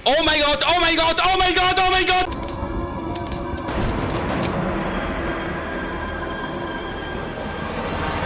Oh mein Gott, oh mein Gott, oh mein Gott, oh mein Gott!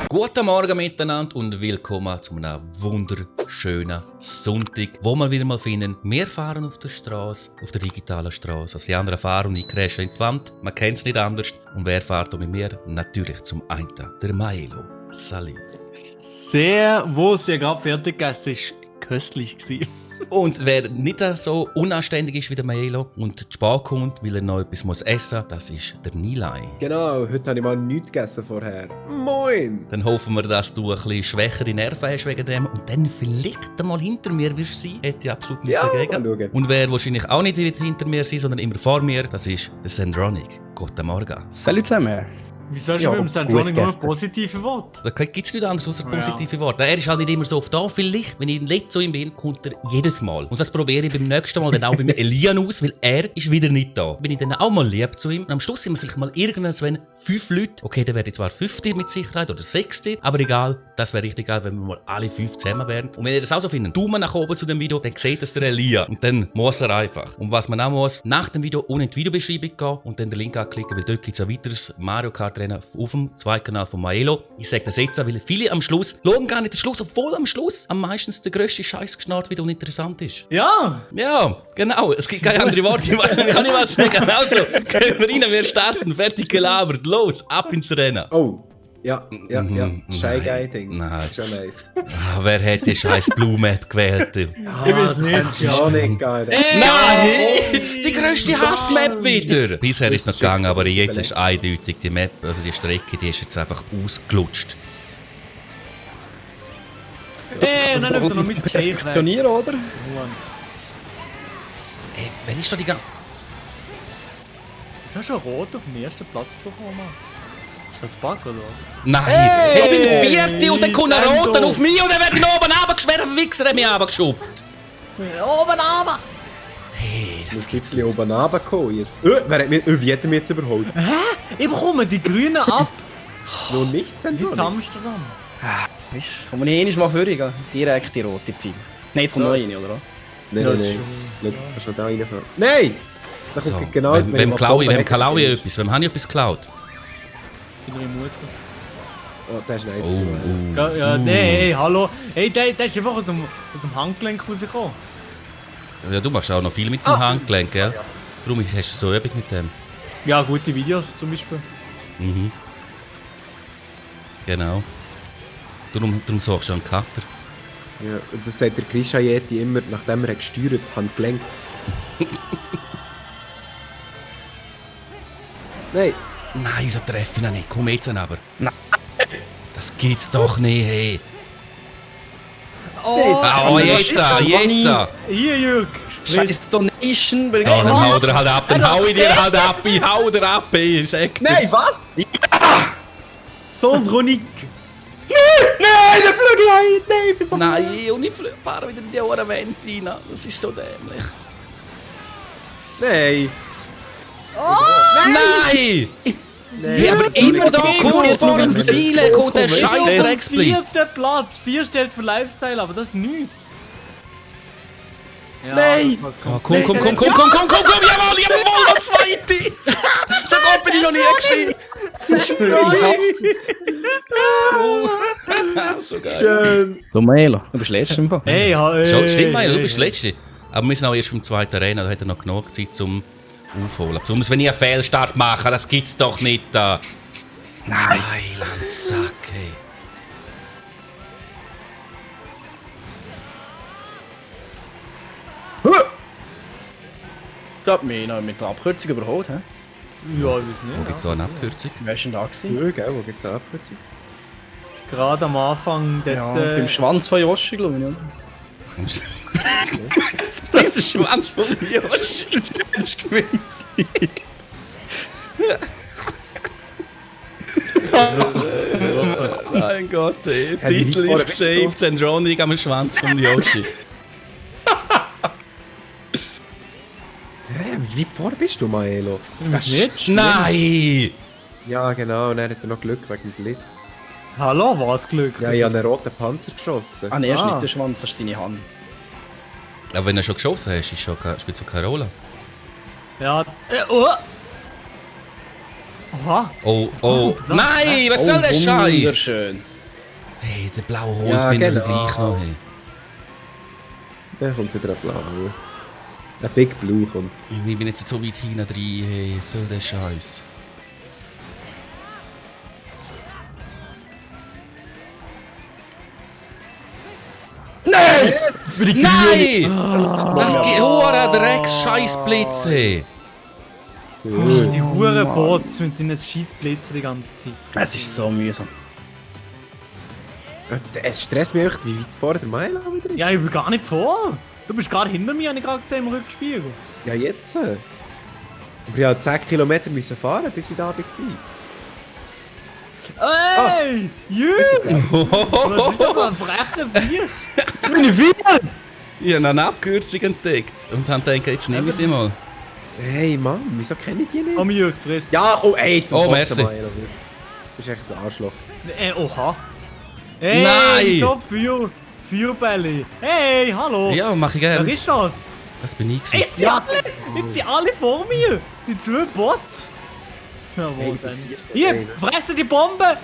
Guten Morgen miteinander und willkommen zu einem wunderschönen Sonntag, wo wir wieder mal finden, wir fahren auf der Straße, auf der digitalen Straße. Also die anderen fahren und ich crashe in die Wand. Man kennt es nicht anders. Und wer fährt mit mir? Natürlich zum einen, der Maelo. Salut. Servus, ihr gerade fertig gegessen, ist köstlich gewesen. Und wer nicht so unanständig ist wie der Maelo und zu spät kommt, weil er noch etwas essen muss, das ist der Nilay. Genau, heute habe ich mal nichts gegessen vorher. Moin! Dann hoffen wir, dass du ein bisschen schwächere Nerven hast wegen dem und dann vielleicht einmal hinter mir wirst sein. Hätte ich absolut nichts dagegen. Schauen. Und wer wahrscheinlich auch nicht hinter mir sein, sondern immer vor mir, das ist der Sandronic. Guten Morgen. Salut zusammen. Wieso hast du Ja, mit dem Sandronic nur gestern. positive Worte? Da gibt es nichts anderes außer Ja. positive Worte. Er ist halt nicht immer so oft da. Vielleicht, wenn ich nicht zu ihm bin, kommt er jedes Mal. Und das probiere ich beim nächsten Mal dann auch beim Elian aus, weil er ist wieder nicht da. Bin ich dann auch mal lieb zu ihm. Und am Schluss sind wir vielleicht mal irgendwann 5 Leute. Okay, dann wäre ich zwar 5 mit Sicherheit oder 6, aber egal. Das wäre richtig geil, wenn wir mal alle 5 zusammen wären. Und wenn ihr das auch so findet, Daumen nach oben zu dem Video, dann seht das der Elian. Und dann muss er einfach. Und was man auch muss, nach dem Video ohne in die Videobeschreibung gehen und dann den Link anklicken, weil dort gibt es ein weiteres Mario Kart Rennen auf dem zweiten Kanal von Maelo. Ich sage das jetzt auch, weil viele am Schluss schauen gar nicht den Schluss, obwohl am Schluss am meisten der grösste Scheiß geschnallt wird und interessant ist. Ja! Ja, genau. Es gibt keine anderen Worte. Ich weiß nicht, kann ich was sagen. Also, gehen wir rein, wir starten. Fertig gelabert. Los, ab ins Rennen. Oh, ja. Shy Nein, Guy-Ding. nein. Schon nice. Ah, wer hätte die scheiß Blue Map gewählt? Ich weiß nicht. Ja, nicht geil. Nein! Die grösste Hassmap wieder! Bisher ist es noch gegangen, aber jetzt ist eindeutig die Map, also die Strecke, die ist jetzt einfach ausgelutscht. Dann läuft er noch mein Cake weg. Funktionieren, oder? Ey, wer ist da die ganze... Ist das schon rot auf den ersten Platz bekommen? Ist das Bug oder was? Nein! Hey! Ich bin Vierte und dann kommt ein Nintendo. Roter auf mich und dann wird ich noch oben runtergeschwert, ein Wichser hat mich runtergeschupft. Oben runter! Hey, das Jetzt gibt's ein bisschen oben runtergekommen jetzt. Wie hat er mich jetzt überholt? Ich bekomme die Grünen ab! Noch nichts, Wie Sandro. Amsterdam. Weißt, kann man nicht einmal führen. Direkt die rote Pfeil. Nein, jetzt kommt noch eine, oder? Nein. Ja, Schau, jetzt kannst du noch da reinfahren. Nein! Da so, kommt genau... wem klaue ich etwas? Wem habe ich etwas geklaut? Ich bin Mutter. Oh, das ist nice. Oh. Ja, nee, hallo. Hey, der ist einfach aus dem Handgelenk rausgekommen. Ja, du machst auch noch viel mit dem Handgelenk, gell? Darum hast du so Übung mit dem. Ja, gute Videos zum Beispiel. Mhm. Genau. Darum suchst du einen Cutter. Ja, und das sagt der Grisha Yeti immer, nachdem er gesteuert hat, gelenkt. Nein. Nein, so treffe ich ihn nicht. Komm jetzt aber. Nein. Das gibt's doch nicht, hey. Oh, Oh, jetzt! Hier, Jürg. Scheiß Donation. Ja, dann hau dir halt ab, dann hau ich dir halt ab, ich hau dir ab, ich sag dir's. was? Sandronic. Nein, der Flügel rein! Nein, wieso? Nein, und ich fahre wieder in die Ohren-Wand rein. Das ist so dämlich. Nein. Nein! Hey, aber immer da kurz vor dem Ziel kommt der scheiß Drecksblitz. 4. Platz. 4 steht für Lifestyle, aber das ist nichts. Ja, Nein. So, komm, jawohl, der Zweite! So gut bin ich noch nie gewesen. So geil. Schön. Du Maelo, du bist letzter im Fall. Hey, Schon, stimmt, Maelo, du bist Letzte. Aber wir sind auch erst beim zweiten Rennen, da hat er noch genug Zeit zum Aufholen. Besonders wenn ich einen Fehlstart mache, das gibt's doch nicht da. Nein. Heilandsack, hey. Du hast mich noch mit der Abkürzung überholt, hä? Ja, ich weiß Wo nicht. gibt's so eine Abkürzung? Wer ist denn da gewesen? Ja, gell, wo gibt's eine Abkürzung? Gerade am Anfang Ja, dort. beim Schwanz von Yoshi, glaube ich, oder? Das ist der Schwanz von Josh. Das ist gewesen. Mein Gott, ey. Ja, die Titel liegt ist vorne gesaved, Sandronic am Schwanz von Yoshi. Hä, wie weit vor bist du, Maelo? Ich weiß nicht. Nein! Ja, genau, und dann hat er noch Glück wegen dem Blitz. Hallo, was Glück? Ja, Das ich ist- habe einen roten Panzer geschossen. Ah, nein, er ist Ah. nicht der Schwanz, das ist seine Hand. Aber wenn du schon geschossen hast, spielt es keine Rolle. Ja, oh! Aha! Oh, nein, was soll der Scheiß? Wunderschön. Hey, der blaue holt Ja, mich genau. gleich noch. Hey. Da kommt wieder ein Blau. Ein Big Blue kommt. Ich bin jetzt so weit hinten drin, hey, was soll der Scheiß? Nein! Nein! Das geht hoher Drecks-Scheißblitze! Die Hurenbots mit deinen Schießblitzen die ganze Zeit. Es ist so mühsam. Es stresst mich echt, wie weit vorne der Milo wieder ist. Ja, ich bin gar nicht vor. Du bist gerade hinter mir, habe ich gerade gesehen im Rückspiegel. Ja, jetzt. Aber ich musste 10 Kilometer fahren, bis ich da war. Ey! Jürgen! Was ist das für ein frecher Viech? Meine Finger! Ich habe eine Abkürzung entdeckt und habe gedacht, jetzt nehme ich sie mal. Hey Mann, wieso kenne ich die nicht? Komm, Jürgen, friss. Ja, komm, ey, zum Oh, Kotzen, merci. Milo. Du bist echt ein Arschloch. Oha. Hey, Nein! so Feuerbälle. Hey, hallo. Ja, mache ich Wer gerne. ist das? Das bin ich gewesen. Jetzt sind alle vor mir. Die 2 Bots. Ja, wo Hey, denn? verstehst du Hier, den? fressen die Bombe.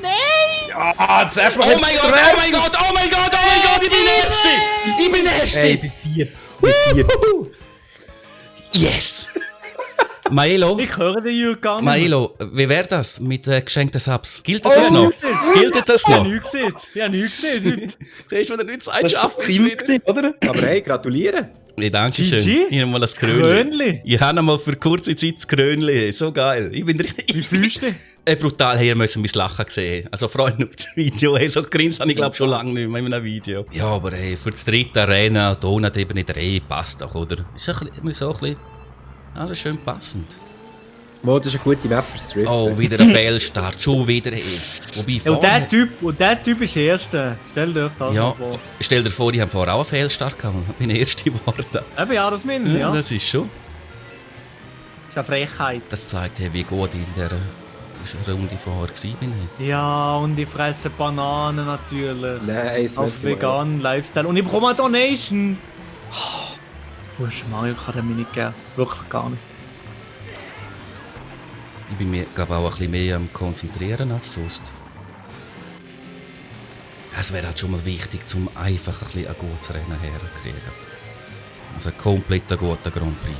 Nein! Ah, zuerst mal Oh mein Gott, oh mein Gott, oh mein Gott, oh mein Gott, ich bin der Erste! Ich bin der Hey, Erste! ich bin 4. Yes! Maelo, Ich höre den Jürgen gar nicht mehr. Maelo, wie wäre das mit geschenkten Subs? Gilt Oh, das noch? nichts gesehen. Gilt das Ich habe noch? nichts gesehen. Ich habe nichts gesehen heute. Siehst du, wenn er nichts sagt, Das ist schaffen doch wir es Kind, wieder. oder? Aber hey, gratuliere. Nee, danke schön. GG? Ich habe mal das Krönli. Krönli? Ich habe mal für kurze Zeit das Krönli. So geil. Ich bin richtig... Wie fühlst du dich? Brutal, hey, ihr müsst mein Lachen sehen. Also Freunde auf das Video, hey, so grinsen habe ich glaube schon lange nicht mehr in einem Video. Ja, aber hey, für das dritte Rennen, da nicht eben nicht Reh, passt doch, oder? Ist ein bisschen, so ein bisschen alles schön passend. Mo, das ist eine gute Map fürs Drift. Oh, wieder ein Fehlstart, schon wieder, hey. Wobei Ja, und der Typ ist der Erste. Stell dir das Ja, mal vor. stell dir vor, ich habe vorher auch einen Fehlstart gehabt und bin erste geworden. Eben, ja, das meine ich, ja. Das ist schon. Das ist eine Frechheit. Das zeigt, hey, wie gut ich in dieser Runde vorher bin. Ja, und ich fresse Bananen natürlich. Nice, Auf merci, Milo. veganen Lifestyle. Und ich bekomme eine Donation. Du hast Mario Kart mir nicht gegeben. Wirklich gar nicht. Ich bin mir, glaube auch ein bisschen mehr am Konzentrieren als sonst. Es wäre halt schon mal wichtig, um einfach ein bisschen ein gutes Rennen herzukriegen. Also ein komplett guter Grand Prix.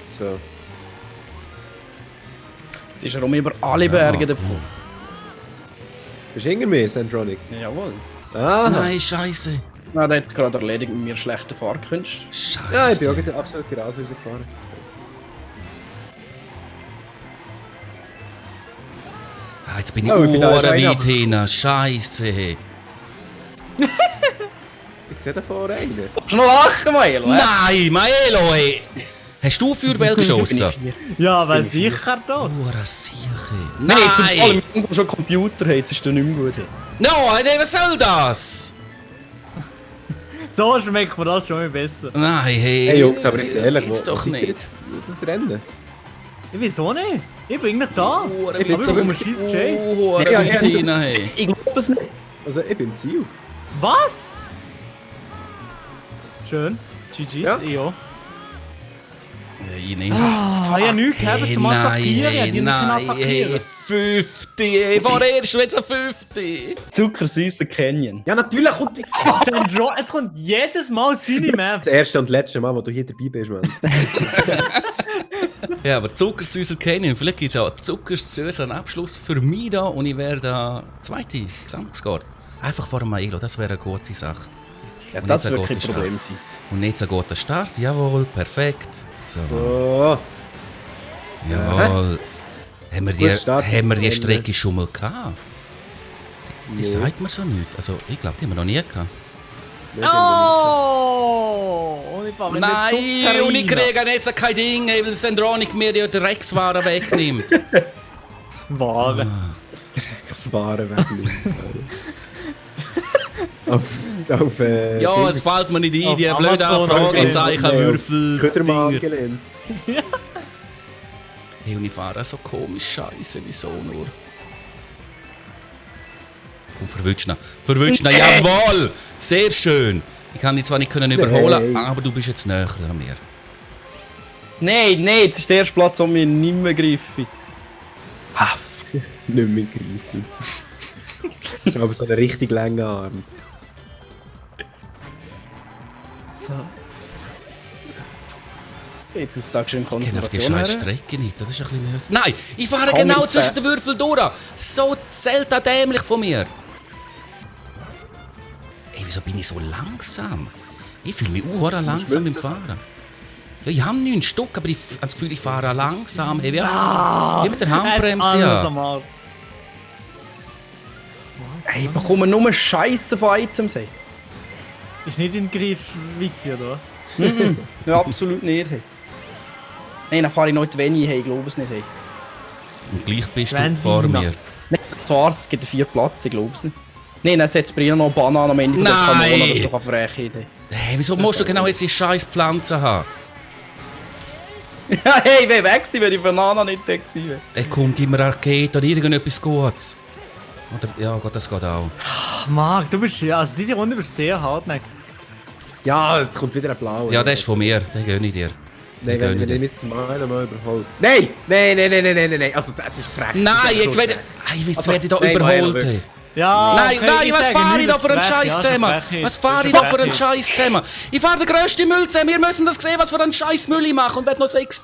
So. Jetzt ist er um über alle Berge davon. Bist du hinter mir, Sandronic? Jawohl. Ah, Nein, Scheiße. Na, der hat es gerade erledigt mit mir schlechten Fahrkünsten. Scheiße. ja, ich bin auch gerade absolut die Rasen rausgefahren. Ah, jetzt bin ich Oh, ich bin da weit rein, aber- hin. Scheiße. Ich sehe da vorne einen. Kannst du noch lachen, Maelo? Nein, Maelo, ey. Hast du Feuerball geschossen? Ja, weil sicher doch. Ura Sieche. Nein, zum Nein! allem, wenn du schon Computer hast, jetzt ist der nicht mehr gut. No, nee, was soll das? So schmeckt mir das schon mal besser. Nein, hey. Hey Jungs, aber jetzt das ehrlich, gibt's wo doch seid ihr nicht. jetzt das Rennen? Ich wieso nicht? Ich bin nicht da. Ura, Ich bin Aber so wir wirklich- schießt gescheit. Ura Ja, weit ja, hin, hey. Ich glaube es nicht. Also ich bin im Ziel. Was? Schön. GG's, Ja. ich auch. Ich nicht. Ah, ich hab nichts gehabt zum Attackieren. Ich hab die nicht nein, attackieren. hey, 50, hey, vorerst jetzt ein 50. Zuckersüßer Canyon. Ja, natürlich kommt die... Es kommt jedes Mal seine Map. Das erste und letzte Mal, wo du hier dabei bist, Mann. Ja, aber zuckersüßer Canyon, vielleicht gibt es ja einen zuckersüßen Abschluss für mich da und ich wäre der zweite Gesamtscore. Einfach vor dem Maelo, das wäre eine gute Sache. Ja, Und das jetzt ein wird kein guter Problem Start. sein. Und jetzt ein guter Start, jawohl, perfekt. So, Oh, jawohl. Haben wir Gut Start. haben wir die Strecke schon mal gehabt? Die sagt mir so nicht. Also, ich glaube, die haben wir noch nie gehabt. Oh! Und ich fahre Nein, und ich kriege jetzt kein Ding, weil Sandronic mir die Dreckswaren wegnimmt. Ware. das Ware weglegen. auf Ja, es fällt mir nicht ein, Auf die blöden Amazon Fragezeichen, Würfel, Ködermann Dinger. gelehnt. Hey, und ich fahre so komisch, scheiße, wieso nur? Komm, verwünscht ihn. Verwünscht ihn, jawohl! Sehr schön. Ich kann dich zwar nicht überholen, aber du bist jetzt näher an mir. Nein, jetzt ist der erste Platz, um mir nicht mehr greifen. Nicht mehr greifen. Das ist aber so ein richtig langer Arm. So. Jetzt aus der schönen Ich kenne auf die Konzentration scheiß her. Strecke nicht, das ist ein bisschen mühsam. Nein, ich fahre Komm genau jetzt, zwischen den Würfeln durch. So selten dämlich von mir. Ey, wieso bin ich so langsam? Ich fühle mich langsam beim Fahren. Ja, ich habe 9 Stück, aber ich habe das Gefühl, ich fahre langsam. Hey, wie mit der Handbremse, ja. Hey, ich bekomme nur Scheiße von Items. Hey. Ist nicht in Griffweite, oder was? Ja, absolut nicht. Hey. Nein, dann fahre ich noch zu wenig, hey, ich glaube es nicht. Hey. Und gleich bist du Wenn vor sie mir. Nein, zwar, es gibt 4 Platz, ich glaube es nicht. Nein, dann setzt Brian noch Bananen am Ende von der Nein! Kanone, das ist doch eine Frechheit. Hey. Hey, wieso musst du genau jetzt die scheiß Pflanzen haben? Ja, hey, wer wächst, wenn die Bananen nicht da gewesen wäre? Ey, komm, gib mir Rakete oder irgendetwas Gutes. Oder, ja Gott, das geht auch. Ach, Marc, du bist ja, also diese Runde bist sehr hartnäckig. Ja, jetzt kommt wieder ein blauer. Ja, der ist von mir, den gönne ich dir. Nein, Den gönne wenn ich ich dir. jetzt mal überholt. Nein. Also, das ist frech. Nein, jetzt werde ich da nein, überholt. wirklich. Hey. Ja, Nein, okay, nein, ich was sage fahre ich nicht, da das für einen ist frech, Scheiß ja, zusammen? das ist frech. Was fahre ich Das da ist für einen frech. Scheiß zusammen? Ich fahre den grössten Müll zusammen. Wir müssen das sehen, was für einen Scheiß Müll ich mache und werde noch 6.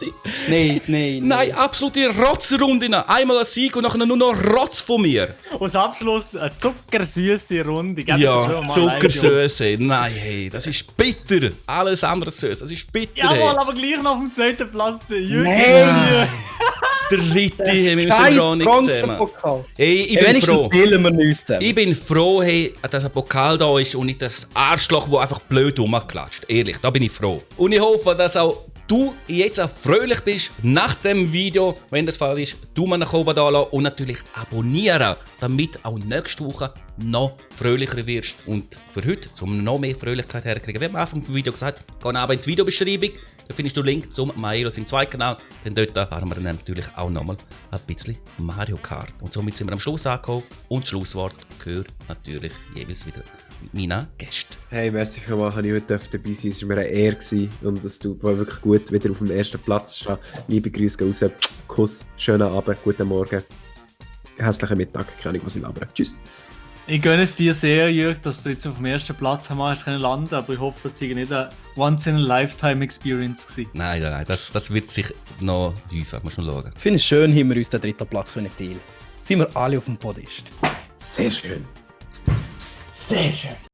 Nein, absolute Rotzrunden. Einmal ein Sieg und nachher nur noch Rotz von mir. Als Abschluss eine zuckersüße Runde. Gib mir Ja, dafür mal ein Zuckersöße. Nein, hey, das ist bitter. Alles andere Süß, das ist bitter. Jawohl, Hey. aber gleich noch auf dem 2. Platz. Nein. Dritte, hey, wir müssen gar nicht zusammen. Hey, ich bin froh. Teilen wir uns zusammen. Ich bin froh, hey, dass ein Pokal da ist und nicht das Arschloch, das einfach blöd rumklatscht. Ehrlich, da bin ich froh. Und ich hoffe, dass auch du jetzt auch fröhlich bist nach dem Video. Wenn das Fall ist, Daumen nach oben da lassen und natürlich abonnieren, damit auch nächste Woche noch fröhlicher wirst. Und für heute, um noch mehr Fröhlichkeit herzukriegen, wie am Anfang vom Video gesagt, geh aber in die Videobeschreibung. Da findest du den Link zum Maeros im zweiten Kanal. Denn dort fahren wir dann natürlich auch nochmal ein bisschen Mario Kart. Und somit sind wir am Schluss angekommen. Und das Schlusswort gehört natürlich jeweils wieder meinen Gästen. Hey, merci vielmals, dass ich heute dabei sein. Es war mir eine Ehre gewesen und es tut mir wirklich gut, wieder auf dem ersten Platz zu stehen. Liebe Grüße raus, Kuss, schönen Abend, guten Morgen, hässlichen Mittag, keine Ahnung, was ich labere. Tschüss. Ich gönne es dir sehr, Jörg, dass du jetzt auf dem ersten Platz hast landen, aber ich hoffe, es sei nicht eine Once-in-a-Lifetime-Experience gewesen. Nein, das wird sich noch häufen, muss man schauen. Ich finde es schön, haben wir uns den 3. Platz teilen können. Sind wir alle auf dem Podest. Sehr schön. Sehr schön.